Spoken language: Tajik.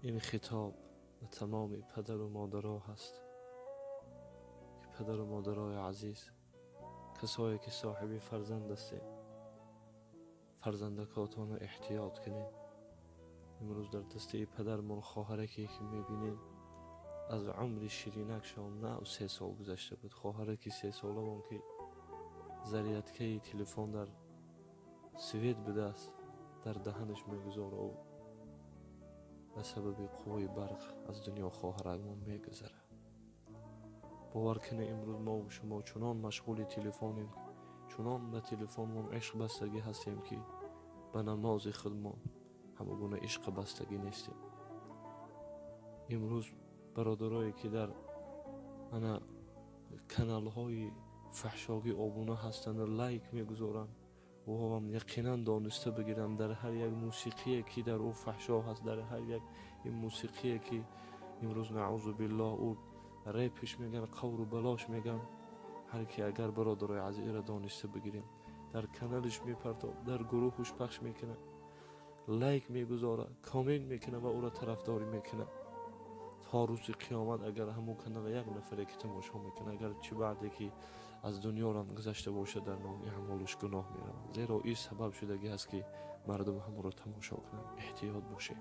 Ин хитоб ба тамоми падару модаро ҳаст, ки падару модарои азиз, касое ки соҳиби фарзанд ҳастед, фарзандакотонро эҳтиёт кунед. Имрӯз дар дастаи падармон хоҳараке ки мебинем, аз умри ширинакшон на 3 сол гузашта буд. Хоҳараки 3 соламон, ки зарядкаи телефон дар свет будааст, дар даҳанаш мегузора, ба сабаби қувваи барқ аз дунё хоҳаракмон мегузарад. Бовар кунед, имрӯз мо шумо чунон машғули телефонем, чунон ба телефонмон ишқ бастагӣ ҳастем, ки ба намози худмон ҳама гуна ишқ бастагӣ нестем. Имрӯз бародарое ки дар ана каналҳои фаҳшогӣ обуна ҳастанду лайк мегузоранд, ӯҳоам яқинан дониста бигиранд: дар ҳар як мусиқие ки дар ӯ фаҳшо ҳаст, дар ҳар як ин мусиқие ки имрӯз, наъузу биллоҳ, ӯ репиш меган, қавру балош меган, ҳар ки агар, бародарои азизро дониста бигирем, дар каналиш мепартоб, дар гурӯҳуш пахш мекунад, лайк мегузорад, коммент мекунад ва ӯро тарафдорӣ мекунад, то рӯзи қиёмат агар ҳамон канала як нафаре ки тамошо мекунад, агар чӣ баъде ки аз дунёрам гузашта бошад, дар номи аъмолаш гуноҳ меравад, зеро ин сабаб шудагӣ аст, ки мардум ҳамонро тамошо кунанд. Эҳтиёт бошед.